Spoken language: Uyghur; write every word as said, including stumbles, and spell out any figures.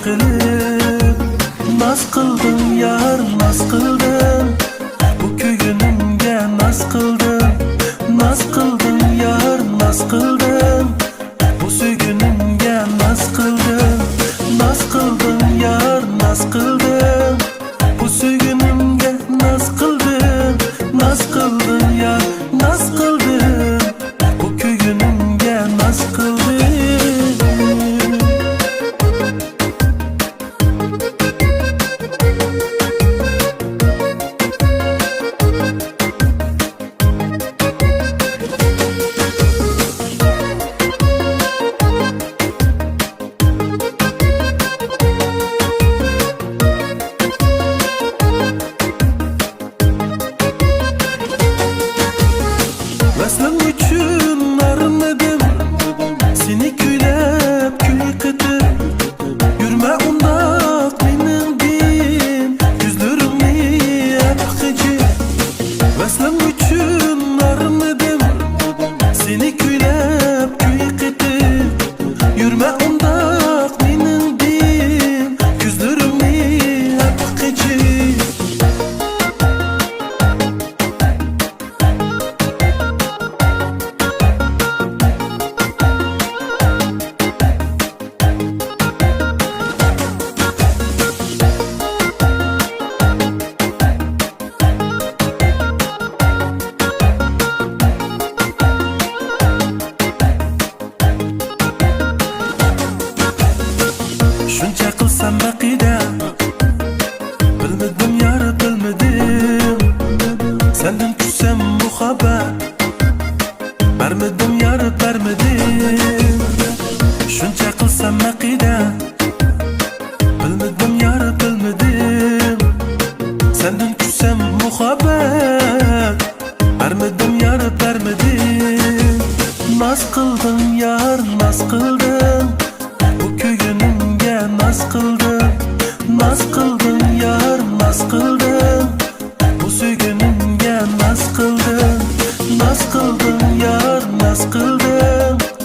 قىلىپ، ناز قىلدىڭ يار، ناز قىلدىڭ. بۇ كۆيگىنىمگە ناز قىلدىڭ، ناز قىلدىڭ يار، ناز قىلدىڭ. بۇ سۆيگىنىمگە ناز قىلدىڭ، ناز قىلدىڭ يار، ناز قىلدىڭ. بۇ سۆيگىنىمگە ناز قىلدىڭ، ناز قىلدىڭ يار، ناز قىلدىڭ. بۇ كۆيگىنىمگە ناز قىلدىڭ. ۋەسلىڭ ئۈچۈن ئارمىدىم، سېنى كۈيلەپ كۈي قېتىپ. يۈرمە ئۇنداق مېنىڭدىن، كۆزلىرىڭنى ئەپ قېچىپ. ۋەسلىڭ ئۈچۈن ئارمىدىم، سېنى كۈيلەپ كۈي قېتىپ. يۈرمە ئۇنداق مېنىڭدىن، كۆزلىرىڭنى ئەپ قېچىپ. شۇنچە قىلسام ئەقىدە، بىلمىدىم يار، بىلمىدىم. سەندىن كۈتسەم مۇھەببەت، بەرمىدىم يار، بەرمىدىم. شۇنچە قىلسام ئەقىدە، بىلمىدىم يار، بىلمىدىم. سەندىن كۈتسەم مۇھەببەت، بەرمىدىم يار، بەرمىدىم. ناز قىلدىڭ يار، ناز قىلدىڭ. بۇ كۆيگىنىمگە ناز قىلدىڭ، ناز قىلدىڭ يار، ناز قىلدىڭ. بۇ سۆيگىنىمگە ناز قىلدىڭ، ناز قىلدىڭ يار، ناز قىلدىڭ.